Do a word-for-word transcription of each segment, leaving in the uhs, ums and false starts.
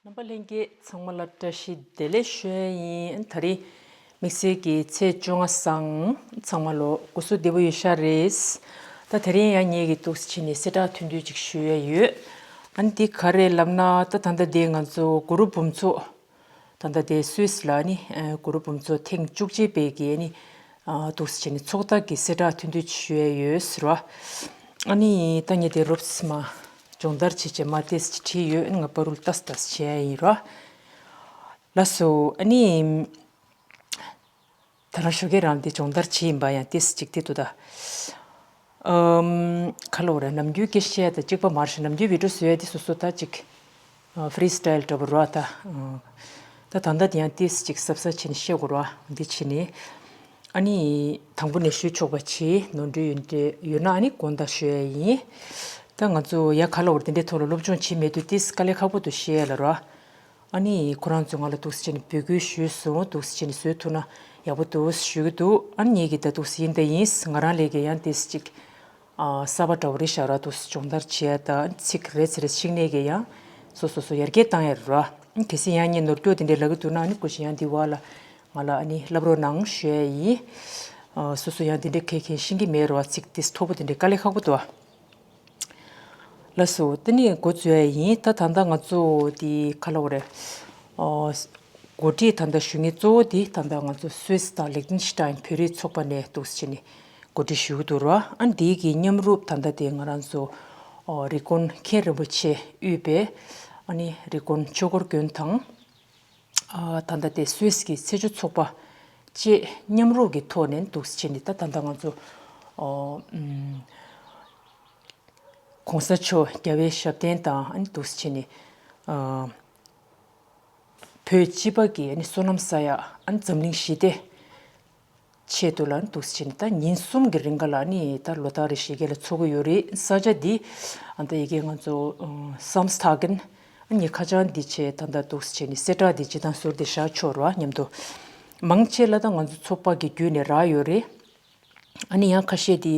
རྣམ་པ་ལྷན་རྒྱས་ཚང་མ་ལ་བཀྲ་ཤིས་བདེ་ལེགས་ཞུ་ཡ་ཡིན། ད་རེས་དམིགས་བསལ་གྱི་ཚེས་བཅོ་ལྔ་སང་ཚང་མ་ལོ་སྐུ་གཟུགས་བདེ་པོ་ཡོད་ཤག་རེད། ད་དེ་རིང་ཡང་ངེད་ཀྱི་འདུག་སེ་བྱས་ནས་གསལ་བསྒྲགས་ཐུང་ཐུང་ཅིག་ཞུ་ཡ་ཡོད། ཨ་ནི་འདི་ག་རེ་ལབ་ན། ད་ད་ལྟ་དེ་ང་ཚོ་གུ་རུབ་འབུམ་ཚོགས། ད་ལྟ་དེ་སུད་སི་ལ་ནི་ཨ་གུ་རུབ་འབུམ་ཚོགས་ཐེངས་བཅུ་གཅིག་པའི་གི་ནི་ཨ་འདུག་སེ་བྱས་ནས་ཚོགས་ཐག་གི་གསལ་བསྒྲགས་ཐུང་ཐུང་ཅིག་ཞུ་ཡ་ཡོད་ཟེར་བ། ཨ་ནི་ད་ངས་དེ་རོབ་ཙམ་སྦྱོང་བརྡར་བྱེད་བྱེད་མ་ཏེས་ཅིག་བྲིས་ཡོད། ཨ་ནི་ང་པ་རུལ་ཏས་ཏས་བྱས་ཡ་ཡིན་རོ། ལགས་སོ། ཨ་ནི། ད་རང་ཞོགས་ཀས་རང་འདི་སྦྱོང་བརྡར་བྱེད་ཡིན་པ་ཡང་ཏེས་ཅིག་དེ་འདུག་ད། ཨམ། ག་ལབ་དགོས་རེད། ནམ་རྒྱུན་སྐད་བཤད་ཡ་དང་གཅིག་པ་མ་རེད་ཤག་ནམ་རྒྱུན་བི་ཌིའོ་བཟོ་ཡ་དེ་སོ་སོ་ད་ཅིག་ཨ་ཕི་རི་སི་ཊལ་འདྲ་པོ་རེད་ད། ཨ། ད་ད་ལྟ་དེ་ཡང་ཏེས་ཅིག་གཟབ་གཟབ་བྱས་ནས་བཤད་དགོས་རེད་བ། འདི་བྱས་ནས། ཨ་ནི། དང་པོ་ནས་ཞུས་ཆོག་པ་བྱེད། ནོར་འཁྲུལ་ཡོད་འདྲ་ཡོད་ན་ཨ་ནི་དགོངས་དག་ཞུ་ཡ་ཡིན། ད་ང་ཚོ་ཡ་ག་ལབ་དགོས་རེད། དེ་འདྲའི་ཐོག་ལ་སློབ་སྦྱོང་བྱེད་མེད་དུས་ཏེས་དཀའ་ལས་ཁག་པོ་འདུག་བཤད་ཡ་ལ་རོ། ཨ་ནི་ཁོ་རང་ཚོས་ང་ལ་འདུག་སེ་བྱས་ནས་འབོད་སྐུལ་ཞུས་སོང་། འདུག་སེ་བྱས་ནས་བཟོས་ཐུབ་ན་ཡག་པོ་འདུག་ཞུ་གི་འདུག་ཨ་ནི་ངེད་ཀྱིས་ད་འདུག་སེ་ཡིན་ད་ཡིན། ང་རང་ལས་ཀ་ཡང་ཏེས་ཅིག་ཨ་གསར་པ་འདྲ་པོ་རེད་ཤག་ར། འདུག་སེ་སྦྱོང་བརྡར་བྱེད་ཡ་ད་ཚིག་རེ་ཚེ་རེ་ཤིག་ནས་ཀྱི་ཡང་སོ་སོ་སོ་ཡར་རྒྱས་བཏང་ཡ་ར། གལ་སྲིད་ཡང་ངས་ནོར་སྐྱོ་དེ་འདྲའི་ལབ་ཀྱི་འདུག་ན་ཨ་ནི་སྐུ་མཁྱེན་ཡང་འདི་བ་ལ་ང་ལ་ཨ་ནི་ལབ་རོགས་གནང་ཞུ་ཡ་ཡིན། ཨ་སོ་སོ་ཡང་དེ་འདྲའི་གལ་མཁན་ཤེས་ཀྱི་མེད་ར་བ། ཚིག་ཏེས་མཐོ་པོ་དེ་འདྲའི་དཀའ་ལས་ཁག་པོ་འདུག་ཨ། ལགས་སོ། དེ་ནས་འགོ་འཛུགས་ཡ་ཡིན། ད་ད་ལྟ་ང་ཚོ་དེ་ག་ལབ་དགོས་རེད། ཨོ། འགོ་ཁྲིད་ད་ལྟ་ཞུ་མཁན་གཙོ་བོ་དེ་ད་ལྟ་ང་ཚོ་སུད་སི་དང་ལིག་ཏེན་ཤི་ཏཱན་བོད་རིགས་ཚོགས་པ་ནས་འདུག་སེ་བྱས་ནས་འགོ་ཁྲིད་ཞུ་གི་འདུག་ར། ཨ་འདི་གི་མཉམ་རུབ་ད་ལྟ་དེ་ང་རང་ཚོ་ཨོ་རི་ཀོན་མཁན་རིན་པོ་ཆེ་དབུས་པའི་ཨ་ནི་རི་ཀོན་ཆོས་འཁོར་དགོན་དང་། ཨ་ད་ལྟ་དེ་སུད་སི་གི་ཚེས་བཅུ་ཚོགས་པ་བཅས་མཉམ་རུབ་ཀྱི་ཐོག་ནས་འདུག་སེ་བྱས་ནས་ད་ད་ལྟ་ང་ཚོ་ཨོ་ཨུམ། གོང་ས་མཆོག་རྒྱལ་བའི་ཞབས་བརྟན་དང་ཨ་ནི་འདུག་སེ་བྱས་ནས་ཨ་བོད་སྤྱི་པ་གི་ཨ་ནི་བསོད་ནམས་བསགས་ཡ། ཨ་ནི་འཛམ་གླིང་ཞི་བདེ་ཆེད་དུ་ལ་ཨ་ནི་འདུག་སེ་བྱས་ནས་ད་ཉིན་གསུམ་གྱི་རིང་ག་ལ་ཨ་ནི་ད་ལོ་ལྟར་རེ་བཞིན་རྒྱལ་ལ་ཚོགས་ཀྱི་ཡོད་རེད། ས་ཆ་འདི་ཨ་ད་ཡི་གེ་ང་ཚོ་ཨ་སམ་སི་ཐ་གན། ཨ་ནི་ཁ་བྱང་འདི་བྱས་ད་ད་འདུག་སེ་བྱས་ནས་གསལ་བསྒྲགས་འདི་སྤྱི་བཏང་ཟུར་དེ་བཞག་ཆོག་ར་མཉམ་དུ། མང་ཆེ་ལ་ད་ང་ཚོ་ཚོགས་པ་གི་བརྒྱུད་ནས་རག་ཡོད་རེད། ཨ་ནི་ཡང་ཁ་ཤས་དེ་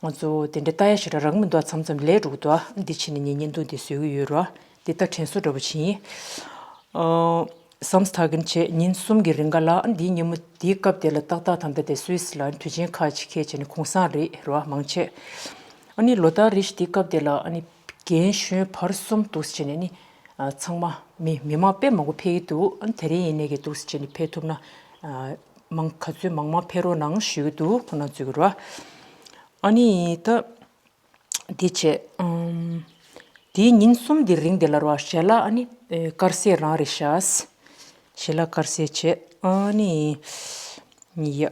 ང་ཚོ་དེ་འདྲ་ལྟ་ཡ་ཞེ་དྲག་རག་མི་འདུག་མཚམས་མཚམས་ལས་འགྲོ་གི་འདུག་འདི་ཕྱིན་ནས་ངས་བརྙན་ཐུང་འདི་བཟོ་གི་ཡོད་ར། འདི་ལྟ་དྲན་གསོ་འདྲ་པོ་བྱེད་ཡིན། ཨ་སམ་སི་ཐ་གིན་བྱས་ཉིན་གསུམ་གྱི་རིང་ག་ལ་འདིའི་ཉིན་མོ་འདིའི་སྐབས་དེ་ལ་ཏག་ཏག་ད་ལྟ་དེ་སུད་སི་ལ་དུས་ཆེན་ཁག་ཅིག་འཁེལ་བྱས་ནས་གུང་སེང་རེད་ར་མང་ཆེ། ཨ་ནི་ལོ་ལྟར་རེ་བཞིན་འདིའི་སྐབས་དེ་ལ་ཨ་ནི་རྒན་གཞོན་བར་གསུམ་འདུག་སེ་བྱས་ནས་ནི་ཨ་ཚང་མ་མི་མི་མང་དཔེ་མང་པོ་ཕེབས་ཀྱི་འདུག་ཨ་ནི་དེ་རིང་ཡིན་ནའི་གི་འདུག་སེ་བྱས་ནས་ཕེབས་ཐུབ་ན་ཨ་མང་ག་ཚོད་མང་མང་ཕེབས་རོགས་གནང་ཞུ་གི་འདུག་ཁོང་རྣམ་ཚོ་གི་ར། ཨ་ནི་ད་འདི་བྱས་ཨམ་དེའི་ཉིན་གསུམ་དེ་རིང་དེ་ལ་ར་ཞལ་ལག་ཨ་ནི་ཨེ་དཀར་ཟས་རང་རེད་ཤག་ཞལ་ལག་དཀར་ཟས་བྱས་ཨ་ནི་ཡ།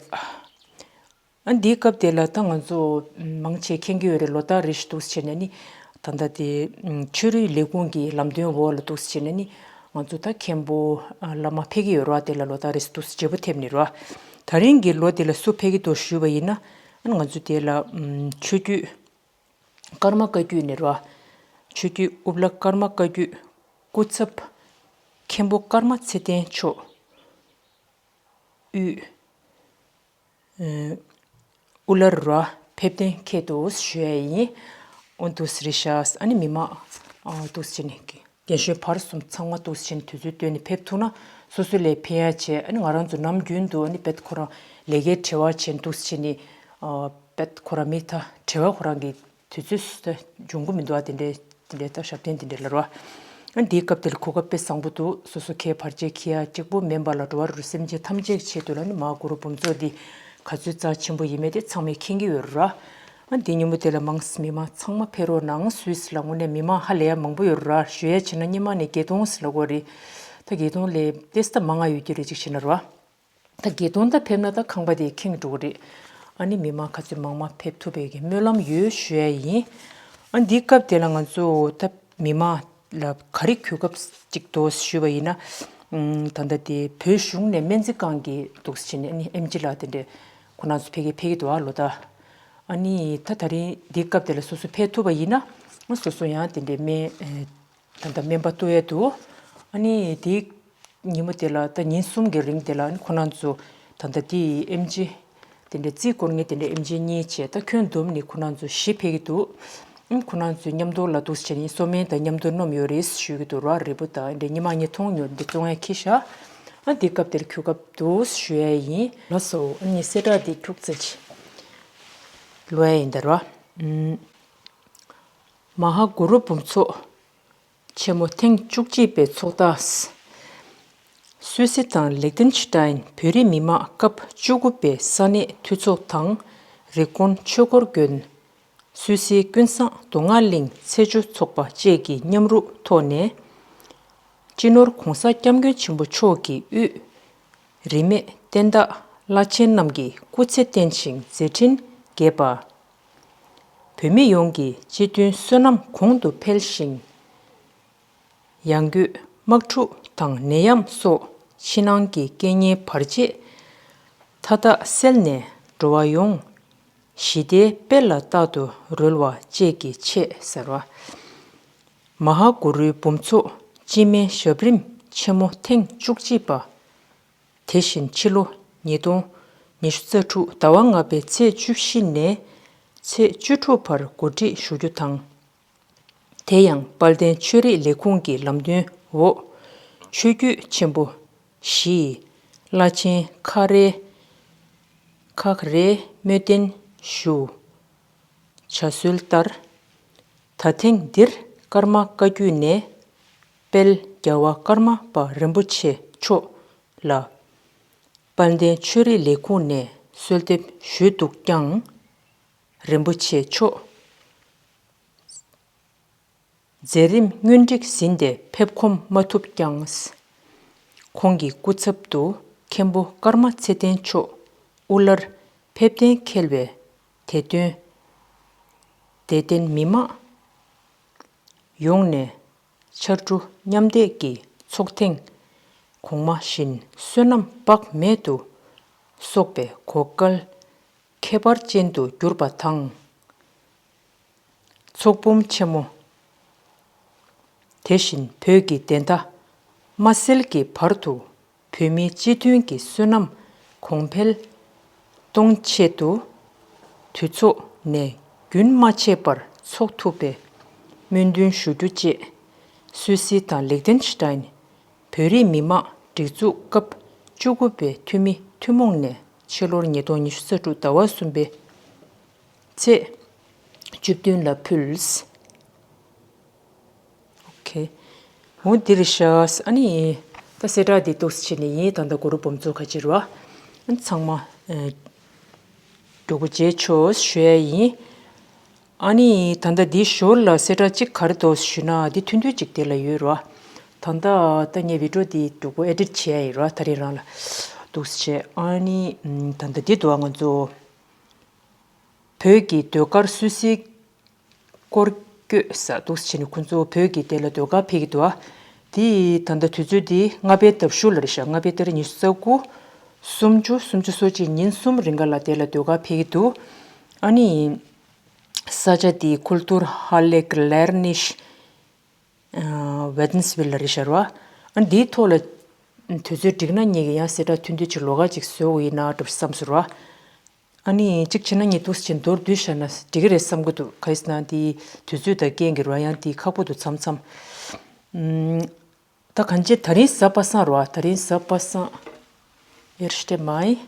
ཨ་འདིའི་སྐབས་དེ་ལ་ད་ང་ཚོ་མང་ཆེ་མཁྱེན་གྱི་ཡོད་རེད། ལོ་ལྟར་རེ་བཞིན་འདུག་སེ་བྱས་ནས་ནི་ད་ལྟ་དེ་ཆོས་རིག་ལས་ཁུངས་ཀྱི་ལམ་སྟོན་འོག་ལ་འདུག་སེ་བྱས་ནས་ནི་ང་ཚོ་ད་མཁན་པོ་བླ་མ་ཕེབས་ཀྱི་ཡོད་རེད་བ། དེ་ལ་ལོ་ལྟར་རེ་བཞིན་འདུག་སེ་བརྗེ་པོ་ཐེབས་ནི་རེད་བ། ད་རིང་གི་ལོ་དེ་ལ་སུ་ཕེབས་ཀྱི་འདུག་ཞུས་པ་ཡིན་ན་ཨ་ང་ཚོ་དེ་ལ་ཆོས་བརྒྱུད་ཀརྨ་བཀའ་བརྒྱུད་ནས་རེད་བ། ཆོས་བརྒྱུད་ཨུ་པ་ལ་ཀརྨ་བཀའ་བརྒྱུད་སྐུ་ཚབ་མཁན་པོ་ཀརྨ་ཚེ་བརྟན་མཆོག་དབུས་ཨུ་ལར་ར་ཕེབས་གཏན་འཁེལ་འདུག་ཞུ་ཡ་ཡིན། འོ་འདུག་སེ་རེད་ཤག་ཨ་ནི་མི་མང་འདུག་སེ་བྱས་ནས་རྒན་གཞོན་བར་གསུམ་ཚང་མ་འདུག་སེ་བྱས་ནས་དུས་ཚོད་བཏོན་ནས་ཕེབས་ཐུབ་ན་སོ་སོ་ལ་ཕན་ཡ་བྱས། ཨ་ནི་ང་རང་ཚོ་ནམ་རྒྱུན་དུ་ཨ་ནི་དཔེ་ཁོ་རང་ལས་ཀའི་བྲེལ་བ་བྱས་འདུག་སེ་བྱས་ནས་དཔེ་ཁོ་རང་མི་ད་བྲེལ་བ་ཁོ་རང་གི་དུས་ཚོད་སུ་ད་འབྱུང་གི་མི་འདུག་ཨ་དེ་འདྲའི་དེ་འདྲའི་ད་ཞབས་བརྟན་དེ་འདྲའི་ལ་རོ། ཨ་འདིའི་སྐབས་དེ་ལ་གོ་སྐབས་དཔེ་བཟང་པོ་འདུག་སོ་སོ་ཁའི་བར་ཆད་ཁྱེར་ཡ་གཅིག་པུ་མིན་པ་ལ་འགྲོ་བ་རིགས་དྲུག་སེམས་ཅན་ཐམས་ཅད་ཆེད་དུ་ལ་ནི་མ་གུ་རུ་འབུམ་ཚོགས་འདི་ག་ཚོད་རྩ་ཆེན་པོ་ཡིན་མེད་དེ་ཚང་མས་མཁྱེན་གྱི་ཡོད་རེད་ར། ཨ་འདི་ཉིན་མོ་དེ་ལ་མང་མི་མང་ཚང་མ་ཕེབས་རོགས་གནང་། སུད་སི་ལ་དངོས་གནས་མི་མང་ཧ་ལས་ཡ་མང་པོ་ཡོད་རེད་ར། ཞུ་ཡ་བྱས་ན་སྔོན་མ་ནས་བརྒྱད་སྟོང་ཟེར་ལབ་དགོས་རེད། ད་བརྒྱད་སྟོང་ལས་ཏོག་ཙམ་ད་མང་ང་ཡོད་རྒྱུ་རེད་ཅིག་བྱས་ན་ར། ད་བརྒྱད་སྟོང་ད་ཕེབས་ན་ད་ཁང་པ་དེ་ཁེངས་འགྲོ་གི་རེད། ཨ་ནི་མི་མང་ག་ཚོད་མང་མང་ཕེབས་ཐུབ་པའི་གི་སྨོན་ལམ་ཡོད་ཞུ་ཡ་ཡིན། ཨ་འདིའི་སྐབས་དེ་ལ་ང་ཚོ་ད་མི་མང་ལ་ག་རེ་གོ་སྐབས་ཅིག་འདུག་ཞུས་པ་ཡིན་ན། ཨུམ། ད་ལྟ་དེ་བོད་གཞུང་ནས་སྨན་རྩིས་ཁང་གི་འདུག་སེ་བྱས་ནས་ཨ་ནི་ཨེམ་ཆི་ལགས་དེ་འདྲས་ཁོ་རང་ཚོ་ཕེབས་ཀྱི་ཕེབས་ཀྱི་འདུག་ཨ་ལོ་ད། ཨ་ནི་ད་ད་རིང་འདིའི་སྐབས་དེ་ལ་སོ་སོ་ཕེབས་ཐུབ་པ་ཡིན་ན་སོ་སོ་ཡང་དེ་འདྲས་སྨན་ཨེ། ད་ལྟ་སྨན་པ་གཏོད་ཡས་འདུག་ཨ་ནི་དེའི་ཉིན་མོ་དེ་ལ་ད་ཉིན་གསུམ་གྱི་རིང་དེ་ལ་ཨ་ནི་ཁོ་རང་ཚོ་ད་ལྟ་དེའི་ཨེམ་ཆི་དེ་འདྲའི་རྩིས་སྐོར་ངེས་དེ་འདྲའི་ཨེམ་ཆི་གཉིས་བྱས། ད་ཁྱོན་བསྡོམས་ནས་ཁོ་རང་ཚོ་བཞི་ཕེབས་ཀྱི་འདུག་ཨུམ། ཁོ་རང་ཚོའི་མཉམ་དུ་ལ་འདུག་སེ་བྱས་ནས་སོ་སྨན་དང་མཉམ་དུ་སྣོམ་ཡོད་རེད་ཞུ་གི་འདུག་ར། རིལ་བུ་དང་འདྲ་ཉི་མ་ཉི་ཐོང་ཉོ་འདི་བཙོང་ཡ་ཁྱི་ཤ། ཨ་འདི་སྐབས་དེར་ཁྱུ་སྐབས་འདུག་ཞུ་ཡ་ཡིན་ལགས་སོ། ཨ་ནི་གསལ་བསྒྲགས་འདི་ཁྱུག་ཙམ་ཅིག་ཀློག་ཡ་ཡིན་ད་ར། ཨུམ། མ་ཧཱ་གུ་རུ་འབུམ་ཚོགས་ཆེན་མོ་ཐེངས་བཅུ་གཅིག་པའི་ཚོགས་སྡེ། སུད་སི་དང་ལེག་ཏེན་ཤི་ཏའིན་བོད་རིགས་མི་མང་སྐབས་བཅུ་དགུ་པའི་ས་གནས་འཐུས་ཚོགས་དང་། རིག་དགོན་ཆོས་འཁོར་དགོན། སུད་སིའི་ཀུན་བཟང་མདོ་སྔགས་གླིང་ཚེས་བཅུ་ཚོགས་པ་བཅས་ཀྱི་མཉམ་རུབ་ཐོག་ནས། སྤྱི་ནོར་༧གོང་ས་༧སྐྱབས་མགོན་ཆེན་པོ་མཆོག་གི་དབུས། རིས་མེད་བསྟན་བདག་བླ་ཆེན་རྣམས་ཀྱི་སྐུ་ཚེ་བརྟན་ཞིང་མཛད་འཕྲིན་རྒྱས་པ། བོད་མི་ཡོངས་ཀྱི་སྤྱི་མཐུན་བསོད་ནམས་གོང་དུ་འཕེལ་ཞིང་། ཡང་སྒོས་དམག་འཁྲུག་དང་ནད་ཡམས་སོགས་ཕྱི་ནང་གི་རྐྱེན་ངན་བར་ཆད་མཐའ་དག་སེལ་ནས་འགྲོ་བ་ཡོངས་ཞི་བདེའི་དཔལ་ལ་རྟག་ཏུ་རོལ་བ་བཅས་ཀྱི་ཆེད་ཟེར་བ། མ་ཧཱ་གུ་རུའི་འབུམ་ཚོགས་སྤྱི་སྨན་ཞབས་རིམ་ཆེན་མོ་ཐེངས་བཅུ་གཅིག་པ། དེ་བཞིན་ཕྱི་ལོ་ཉིས་སྟོང་ཉི་ཤུ་རྩ་དྲུག་ཟླ་བ་ལྔ་པའི་ཚེས་བཅུ་བཞི་ནས་ཚེས་བཅུ་དྲུག་བར་གོ་སྒྲིག་ཞུ་རྒྱུ་དང་། དེ་ཡང་དཔལ་ལྡན་ཆོས་རིག་ལས་ཁུངས་ཀྱི་ལམ་སྟོན་འོག་ཆོས་བརྒྱུད་ཆེན་པོ་བཞིའི་བླ་ཆེན་ཁ་རེ་ཁ་རེ་སྨོན་འདུན་ཞུ་བྱ་སྲོལ་ལྟར། ད་ཐེངས་འདིར་ཀརྨ་བཀའ་བརྒྱུད་ནས་དཔལ་རྒྱལ་བ་ཀརྨ་པ་རིན་པོ་ཆེ་མཆོག་ལ། དཔལ་ལྡན་ཆོས་རིག་ལས་ཁུངས་ནས་གསོལ་འདེབས་ཞུས་འདུག་ཀྱང་། རིན་པོ་ཆེ་མཆོག་མཛད་རིམ་སྔོན་སྒྲིག་ཟིན་ཏེ་ཕེབས་ཁོམ་མ་ཐུབ་ཀྱང་། ཁོང་གི་སྐུ་ཚབ་ཏུ་མཁན་པོ་ཀརྨ་ཚེ་བརྟན་མཆོག་དབུ་བླར་ཕེབས་གཏན་འཁེལ་བས། དེ་དོན་དད་ལྡན་མི་མང་ཡོངས་ནས་ཕྱར་གྲུ་མཉམ་འདེགས་ཀྱི་ཚོགས་ཐེངས་གོང་མ་བཞིན་བསོད་ནམས་དཔག་མེད་དུ་གསོག་པའི་གོ་སྐལ་ཁྱད་པར་ཅན་དུ་གྱུར་པ་དང་། ཚོགས་འབུམ་ཆེན་མོ་དེ་བཞིན་བོད་ཀྱི་བདེན་མཐའ་མ་སེལ་གྱི་བར་དུ་བོད་མིའི་སྤྱི་མཐུན་གྱི་བསོད་ནམས་གོང་འཕེལ་གཏོང་ཆེད་དུ། དུས་ཚོད་ནས་རྒྱུན་མ་ཆད་པར་འཚོགས་ཐུབ་པའི་སྨོན་འདུན་ཞུ་རྒྱུ་བཅས། སུད་སི་དང་ལིག་ཏེན་ཤི་ཏཱིན་བོད་རིགས་མི་མང་སྒྲིག་འཛུགས་སྐབས་བཅུ་དགུ་པའི་འཐུས་མི་ཐུན་མོང་ནས་ཕྱི་ལོར་ཉིས་སྟོང་ཉི་ཤུ་རྩ་དྲུག་ཟླ་བ་གསུམ་པའི་ཚེས་བཅུ་བདུན་ལ་ཕུལ། ཨོ་ཁེ། འོ་འདི་རེད་ཤག་ཨ་ནི་ད་གསལ་བསྒྲགས་འདི་ཏོག་ཙམ་བྱས་ནས་ཡིན། ད་ལྟ་གུ་རུ་འབུམ་ཚོགས་ཁ་ཕྱིར་བ། ཨ་ནི་ཚང་མ་ཨ་མགྱོགས་པོ་བྱས་ཆོག་ཞུ་ཡ་ཡིན། ཨ་ནི་ད་ལྟ་འདི་ཞོར་ལ་གསལ་བསྒྲགས་གཅིག་ག་རེ་འདུག་ཞུས་ན་འདི་ཐུང་ཐུང་གཅིག་དེ་ལ་ཡོད་རེད་བ། ད་ལྟ་ད་ངས་བི་ཌི་ཡོ་འདི་མགྱོགས་པོ་ཨེ་ཌིཊ་བྱས་ཡ་ཡིན་རེད་བ། ད་རེས་རང་ལ་འདུག་སེ་བྱས། ཨ་ནི་ད་ལྟ་འདི་འདུག་ཨ་ང་ཚོ་བོད་ཀྱི་ཟློས་གར་སུད་སིའི་སྐོར་སྐྱོད་ས་འདུག་སེ་བྱས་ནས་ཁོང་ཚོ་བོད་ཀྱི་དེ་ལ་ཟློས་གར་ཕེབས་ཀྱི་འདུག་ཨ། དེ་ད་ལྟ་དུས་ཚོད་འདི་ལྔ་པའི་ཟླ་བཞུགས་ལ་རེད་ཤག་ལྔ་པའི་ཏ་རིག་ཉི་ཤུ་རྩ་དགུ། སུམ་ཅུ། སུམ་ཅུ་སོ་གཅིག་ཉིན་གསུམ་རིང་ག་ལ་དེ་ལ་ཟློས་གར་ཕེབས་ཀྱི་འདུག་ཨ་ནི་ས་ཆ་དེ་ཁུལ་ཐུར་ཧ་ལེ་ཀི་ལེར་ནིཤ་ཝེ་ཏན་སི་ཝིལ་ལ་རེད་ཤག་ར། ཨ་འདིའི་ཐོག་ལ་དུས་ཚོད་འགྲིག་ན་ངེད་ཀྱིས་ཡང་གསལ་བསྒྲགས་ཐུང་ཐུང་ཅིག་ལོགས་ཀ་ཅིག་བཟོ་དགོས་ཡིན་ན་འགྲོ་བསམ་སོང་ར། ཨ་ནི་གཅིག་བྱས་ན་ངས་འདུག་སེ་བྱས་མདོར་བསྡུས་བཞག་ན་འགྲིག་གི་རེད་བསམ་གྱི་འདུག་ག་རེ་ཟེར་ན་དེ་དུས་ཚོད་དང་རྐྱེན་གྱིས་ར་ཡང་དེ་ཁག་པོ་འདུག་མཚམས་མཚམས། ཨུམ། ད་གང་ཅི་ད་རིང་གཟའ་པ་སངས་རེད་བ། ད་རིང་གཟའ་པ་སངས། ཡར་ཤི་ཏེ་མའི།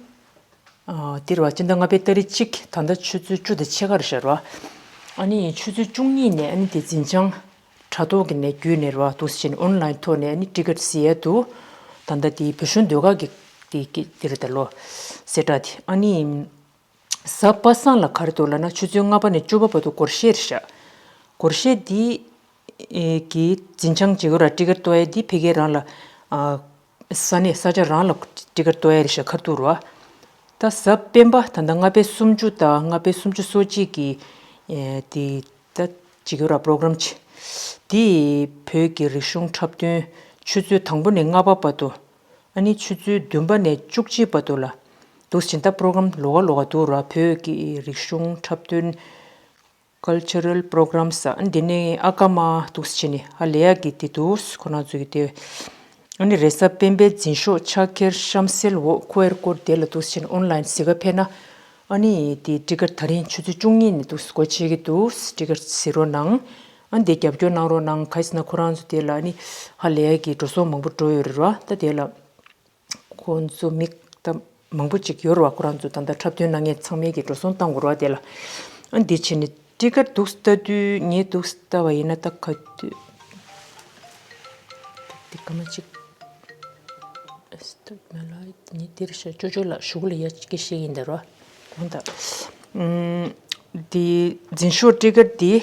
ཨ་འདི་རེད་བ། སྤྱི་ཟླ་ལྔ་པའི་ཏ་རིག་གཅིག་ད་ལྟ་ཆུ་ཚོད་བཅུ་དང་ཕྱེད་ཀ་རེད་ཤག་རེད་བ། ཨ་ནི་ཆུ་ཚོད་བཅུ་གཉིས་ནས་ཨ་ནི་དེ་འཛིན་བྱང་དྲ་ཐོག་གི་ནས་བརྒྱུད་ནས་རེད་བ། འདུག་སེ་བྱས་ནས་ཨོན་ལན་ཐོག་ནས་ཨ་ནི་ཊི་ཀེ་ཊི་ཟིན་ཡས་འདུག་ད་ལྟ་དེ་བོད་གཞུང་ཟློས་གར་གྱི་དེ་གི་དེ་རེད་ད་ལོ། གསལ་བསྒྲགས་དེ་ཨ་ནི། གཟའ་པ་སངས་ལ་ག་རེ་འདུག་ལབ་ན་ཆུ་ཚོད་ལྔ་པ་ནས་བཅུ་པ་བར་དུ་སྒོར་གཞས་རེད་ཤག་སྒོར་གཞས་འདི་ཨེ་གི་འཛིན་བྱང་བྱེད་དགོས་ར། ཊི་ཀེ་ཊི་གཏོང་ཡས་འདི་ཕ་གིར་རང་ལ་ཨ་ས་གནས་ས་ཆ་རང་ལ་ཊི་ཀེ་ཊི་གཏོང་ཡས་རེད་ཤག་ཁ་ཐུག་ར། ད་གཟའ་སྤེན་པ་ད་ལྟ་ལྔ་པའི་སུམ་ཅུ་དང་ལྔ་པའི་སུམ་ཅུ་སོ་གཅིག་གི་ཨེ་དེ་ད་བྱེད་དགོས་ར་པོ་རོ་གྷ་རམ་ཅིག་དེ་བོད་ཀྱི་རིག་གཞུང་འཁྲབ་སྟོན་ཆུ་ཚོད་དང་པོ་ནས་ལྔ་པ་བར་དུ། ཨ་ནི་ཆུ་ཚོད་བདུན་པ་ནས་བཅུ་གཅིག་བར་དུ་ལ། འདུག་སེ་ད་པོ་རོ་གྷ་རམ་ལོགས་ཀ་ལོགས་ཀ་འདུག་ར། བོད་ཀྱི་རིག་གཞུང་འཁྲབ་སྟོན། Cultural Programs ཨ་འདི་ནས་ཨ་ཀ་མ་འདུག་སེ་བྱས་ནས་ཧ་ལས་ཡག་གི་དེ་འདུག་ཁོ་རང་ཚོ་གི་དེ། ཨ་ནི་རེས་གཟའ་སྤེན་པའི་འཛིན་ཤོག་ཕྱག་འཁྱེར་གཤམ་གསལ་འོག་ཁུ་ཨར་ཀོཌ་དེ་ལ་འདུག་སེ་བྱས་ནས་ཨོན་ལན་གཟིགས་ག་ཕེབས་ན། ཨ་ནི་དེ་ཊི་ཀེཊ་ད་རིང་ཆུ་ཚོད་བཅུ་གཉིས་ནས་འདུག་སེ་སྒོ་ཕྱེ་གི་འདུག་ཊི་ཀེཊ་གཟིགས་རོགས་གནང་། ཨ་ནི་དེ་རྒྱབ་སྐྱོར་གནང་རོགས་གནང་། ག་རེ་ཟེར་ན་ཁོ་རང་ཚོ་དེ་ལ་ཨ་ནི་ཧ་ལས་ཀྱི་འགྲོ་སོང་མང་པོ་འགྲོ་ཡོད་རེད་ར། ད་དེ་ལ་ཁོང་ཚོ་མི་ད་མང་པོ་ཅིག་ཡོད་རེད་བ། ཁོ་རང་ཚོ་ད་ལྟ་འཁྲབ་སྟོན་གནང་མཁན་ཚང་མས་ཀྱི་འགྲོ་སོང་བཏང་དགོས་རེད་བ། དེ་ལ་ཨ་ནི་དེ་བྱས་ནས་ཊི་ཀེཊ་འདུག་སེ་ལྟ་དུས་ངས་འདུག་སེ་ལྟ་བ་ཡིན་ན་ད་ག་དུས་དེ་ག་མ་ཅིག་སྟོད་མ་ལ་ཉི་དེར་ཤ་ཅོ་ཅོ་ལ་ཞུ་གུ་ལ་ཡ་སྐད་བཤད་ཡིན་ད་ར། གོང་ད་ཨུམ། དེ་འཛིན་ཤོག་ཊི་ཀེཊ་དེ་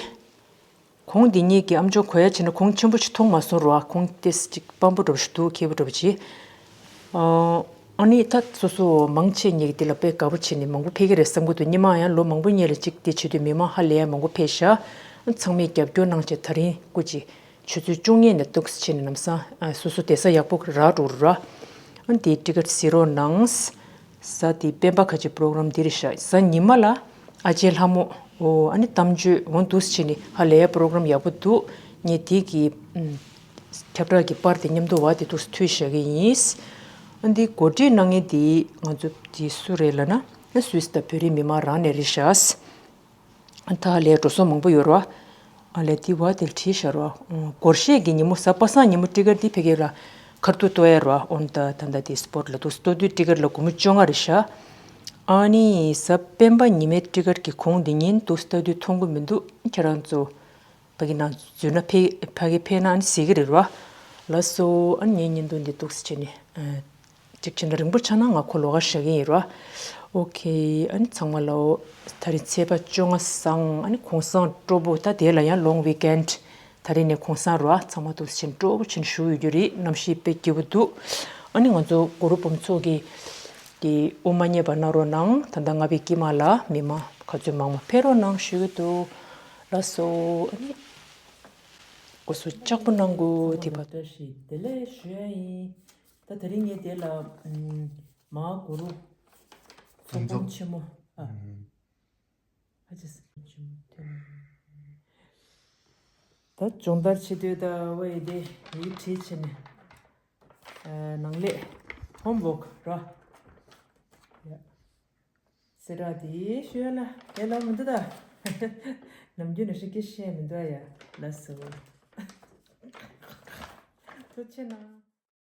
གོང་དེ་གཉིས་ཀྱི་ཨམ་ཅོག་གོ་ཡ་བྱས་ན་གོང་ཆེན་པོ་ཞིག་མཐོང་མ་སོང་ར། གོང་ཏེས་ཅིག་སྤམ་པོ་འདྲ་པོ་ཞིག་འདུག་མཁས་པོ་འདྲ་པོ་བྱས། ཨ་ནི་ད་སོ་སོ་མང་ཆེ་ངེད་ཀྱི་དེ་ལ་དཔེ་དགའ་པོ་བྱས་ནས་མང་པོ་ཕེབས་ཀྱི་རེད་བསམ་གྱི་འདུག་སྔོན་མ་ཡང་ལོ་མང་པོའི་སྔོན་ལ་ཅིག་དེ་བྱེད་དུས་མི་མང་ཧ་ལས་ཡ་མང་པོ་ཕེབས་ཤག་ཚང་མས་རྒྱབ་སྐྱོར་གནང་བྱས་ད་རིང་སྐུ་མཁྱེན། ཆུ་ཚོད་བཅུ་གཉིས་ནས་འདུག་སེ་བྱས་ནས་ལམ་སང་ཨ་སོ་སོ་བསྡད་ས་ཡག་པོ་རག་འགྲོ་ར། ཨ་འདིའི་ཊི་ཀེཊ་གཟིགས་རོགས་གནང་། གཟའ་འདི་སྤེན་པ་ཁ་ཆེ་པོ་རོ་གྷ་རམ་འདི་རེད་ཤག་གཟའ་ཉི་མ་ལ་ཨ་ཅེ་ལྷ་མོ་འོ་ཨ་ནི་གཏམ་བརྗོད་འོ་འདུག་སེ་བྱས་ནས་ཧ་ལས་ཡ་པོ་རོ་གྷ་རམ་ཡག་པོ་འདུག་ངས་དེ་གི་ཨམ་ཁྱབ་བསྒྲགས་ཀྱི་པར་དེ་མཉམ་དུ་བ་དེ་འདུག་སེ་མཐུད་བཞག་གི་ཡིན། ཨ་འདི་གོ་སྒྲིག་གནང་མཁན་དེ་ང་ཚོ་དེ་སུ་རེད་ལབ་ན་ཨ་སུད་སི་དང་བོད་རིགས་མི་མང་རང་ནས་རེད་ཤག་ད་ལས་འགྲོ་སོང་མང་པོ་ཡོད་རེད་བ། ཨ་ལས་དེ་བ་དེ་བྲིས་ཤར་བ། སྒོར་གཞས་ཀྱི་ཉིན་མོ་གཟའ་པ་སངས་ཉིན་མོ་ཊི་ཀེཊ་འདི་ཕ་གི་ལ་ཁར་ཏུ་ཏོ་ཡར་བ། ཨོན་ད་ད་ད་དེ་སི་པོཊ་ལ་འདུག་སྟོ་དུས་ཊི་ཀེཊ་ལ་སྒོར་མོ་བཅོ་ལྔ་རེད་ཤག་ཨ་ནི་གཟའ་སྤེན་པ་ཉི་མའི་ཊི་ཀེཊ་ཀྱི་གོང་འདི་ཉིན་འདུག་སྟོ་དུས་མཐོང་གི་མི་འདུག་ཁྱེད་རང་ཚོ་ཕ་གི་ནང་འཛུལ་ན་ཕ་ཕ་གི་ཕེབས་ན་ཨ་ནི་གཟིགས་ཀྱི་རེད་བ། ལགས་སོ། ཨ་ནི་ངའི་བརྙན་ཐུང་འདི་འདུག་སེ་བྱས་ནས། གཅིག་བྱས་ན་རིང་པོ་ཆགས་ན་ང་ཁོ་ལོགས་ཀ་བཞག་གི་ཡིན་ར། ཨོ་ཁེ། ཨ་ནི་ཚང་མ་ལོ། ད་རེས་ཚེས་པ་བཅོ་ལྔ་སང་ཨ་ནི་གུང་སེང་སྤྲོ་པོ། ད་དེ་ལ་ཡང་ལོང་ཝིག་ཨེན་ཌི། ད་རེས་ནས་གུང་སེང་ར། ཚང་མ་འདུག་སེ་བྱས་ནས་སྤྲོ་པོ་བྱས་ནས་བཞུགས་ཡོད་རྒྱུ་རེད། གནམ་གཤིས་དཔེ་སྐྱིད་པོ་འདུག་ཨ་ནི་ང་ཚོ་གུ་རུ་སྤུན་ཚོགས་ཀྱི་དེ་དབུ་མ་བརྙེས་པ་གནང་རོགས་གནང་། ད་ལྟ་ལྔ་པའི་དཀྱིལ་མ་ལ་མི་མང་ག་ཚོད་མང་མང་ཕེབས་རོགས་གནང་ཞུ་གི་འདུག་ལགས་སོ། ཨ་ནི་སྐུ་གཟུགས་ལྕགས་པོ་གནང་དགོས། དེ་བར་བཀྲ་ཤིས་བདེ་ལེགས་ཞུ་ཡ་ཡིན། ད་དེ་རིང་ངས་དེ་ལ་ཨམ་མ་གུ་རུ་ཚོགས་ཁང་ཆེན་མོ། ཨ། ཨམ་ཧ་ཅི་ས་ཆེན་མོ་ཐོན། ད་སྦྱོང་བརྡར་བྱེད་དུས་ད་ཝེ་དེ་ཡིག་བྲིས་བྱས་ནས་ཨ་ནང་ལས་ཧོམ་ཝོག་ར། ཡ། སེ་ར་དེ་ཤོད་ན་དེ་ལ་མི་འདུག་ད། ནམ་རྒྱུན་ནས་ཤི་ཀི་ཤེས་མི་འདུག་ཡ། ལགས་སོ། ཐུགས་ཆེ་གནང་།